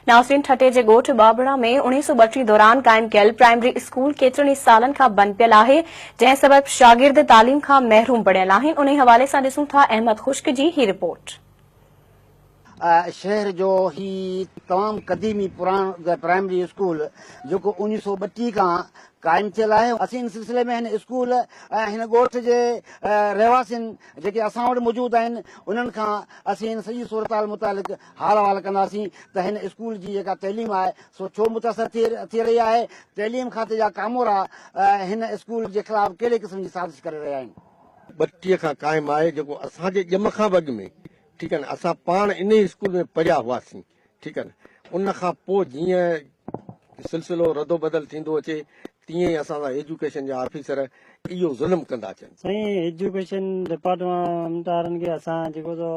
ناظرين ٺٽي جي ڳوٺ ٻاٻڙا ۾ اوڻيهه سؤ ٻٽيهه دوران قائم ڪيل پرائمري اسڪول ڪيترن ئي سالن کان بند پيل آهي جنهن سبب شاگرد تعليم کان محروم بڻيل آهن انهي حوالي سان ڏسون ٿا احمد خشڪ جي هي رپورٽ. شهر جو هي تمام قديمي پراڻو پرائمري اسڪول جيڪو اوڻيهه سؤ ٻٽيهه کان قائم ٿيل آهي. اسين ان سلسلي ۾ هن اسڪول ۽ هن ڳوٺ جي رهواسين جيڪي اسان وٽ موجود آهن انهن کان اسين هن سڄي صورتحال متعلق حال احوال ڪنداسين ته هن اسڪول جي جيڪا تعليم آهي سو ڇو متاثر ٿي رهي آهي، تعليم کاتي جا ڪامورا هن اسڪول جي خلاف ڪهڙي قسم جي سازش ڪري رهيا آهن. ٻٽيهه کان قائم آهي جيڪو اسان جي ڄم کان به اڳ ۾ ٺيڪ آهي نه اسان پاڻ انهي اسڪول ۾ پڙهيا هئاسين ٺيڪ آهي نه ان کان پوء جيئن سلسلو ردو بدل ٿيندو اچي تيئن ئي اسان سان ايجوڪيشن جا آفيسر اهو ظلم ڪندا اچن. سائين ايجوڪيشن ڊپارٽمينٽ وارن کي اسان جيڪو سو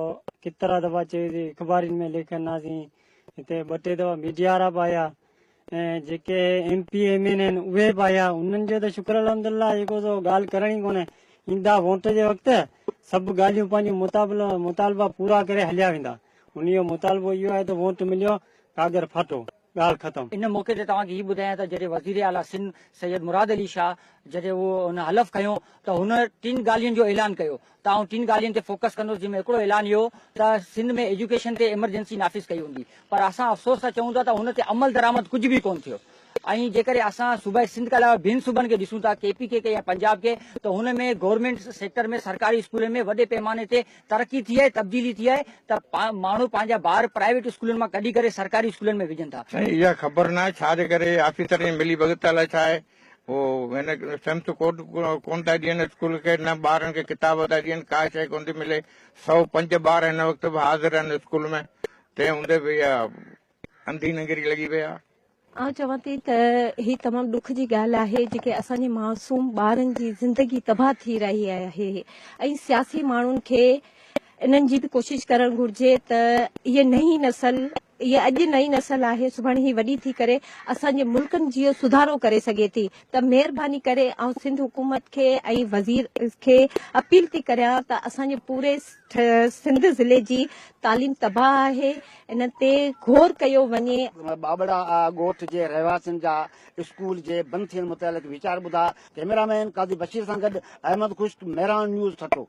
ڪيترا دفعا چيوسين اخبارين ۾ لکنداسين هتي ٻه ٽي دفعا ميڊيا وارا به آيا ۽ جيڪي ايم پي ايم اين آهن اهي به آيا انهن جو ته شڪر الحمدلله جيڪو سو ڳالهه ڪرڻ ئي ڪونهي ايندا ووٽ جي وقت سڀ ڳالهيون پنهنجون مطالبا پورا ڪري هليا ويندا انهي جو مطالبو اهو آهي ته ووٽ مليو ڪاڳر ڦاٽو ڳالهه ختم. ان موقعي تي توهان کي هي ٻڌايان ته جڏهن وزير اعليٰ سنڌ سيد مراد علي شاهه جڏهن اهو هن حلف کنيو ته هن ٽن ڳالهين جو اعلان ڪيو ته آئون ٽن ڳالهين تي فوڪس ڪندس جنهن ۾ هڪڙو اعلان اهو ته سنڌ ۾ ايجوڪيشن تي ايمرجنسي نافذ ڪئي ويندي پر اسان افسوس سان چئون ٿا ته ان تي عمل درآمد ڪجهه به ڪونه ٿيو ۽ جيڪڏهن اسان صوبائي سنڌ کان علاوه ٻين صوبن کي ڏسون ٿا ڪي پي ڪي کي يا پنجاب کي ته هن ۾ گورنمينٽ سيڪٽر ۾ سرڪاري اسڪولن ۾ وڏي پيماني تي ترقي ٿي آهي تبديلي ٿي آهي ته ماڻهو پنهنجا ٻار پرائيويٽ اسڪولن مان ڪڍي ڪري سرڪاري اسڪولن ۾ وجهن ٿا. سائين اها خبر ناهي ڇا جي ڪري آفيسر جي ملي ڀڳت الائي ڇا آهي هو هن سيمس ڪوڊ ڪون ٿا ڏين اسڪول کي نه ٻارن کي ڪتاب ٿا ڏين ڪا شيء ڪون ٿي ملي 105 ٻار هن وقت به حاضر آهن اسڪول ۾ تنهن هوندي به اها انڌي ننگري لڳي پئي آهي. آئون چوان ٿي ته هي تمام ڏک جي ڳالهه آهي جيڪي اسان جي معصوم ٻارن جي زندگي تباهه ٿي رهي آهي ۽ سياسي ماڻهن کي انهن جي به ڪوشش ڪرڻ گهرجي ته هيء نئين نسل هيء اڄ نئين نسل آهي سڀاڻي هي وڏي ٿي ڪري اسان جي ملڪن جيو سڌارو ڪري سگهي ٿي ته مهرباني ڪري آئون سنڌ حڪومت کي ۽ وزير کي اپيل ٿي ڪريان ته اسان جي پوري سنڌ ضلعي جي تعليم تباهه آهي ان تي غور ڪيو وڃي. ٻاٻڙا ڳوٺ جي رهواسين جا اسڪول جي بند ٿيڻ متعلق ويچار ٻڌا. ڪئميرا مين قاضي بشير سان گڏ احمد خشڪ، مهراڻ نيوز ٺٽو.